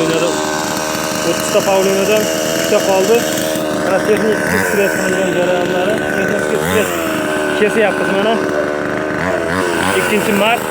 Pavlovniyada 30 ta pavlovniyadan 3 ta qoldi. Mana, texnik stress qilingan jarayonlari. Texnik stress kesyapmiz mana. 2-mart.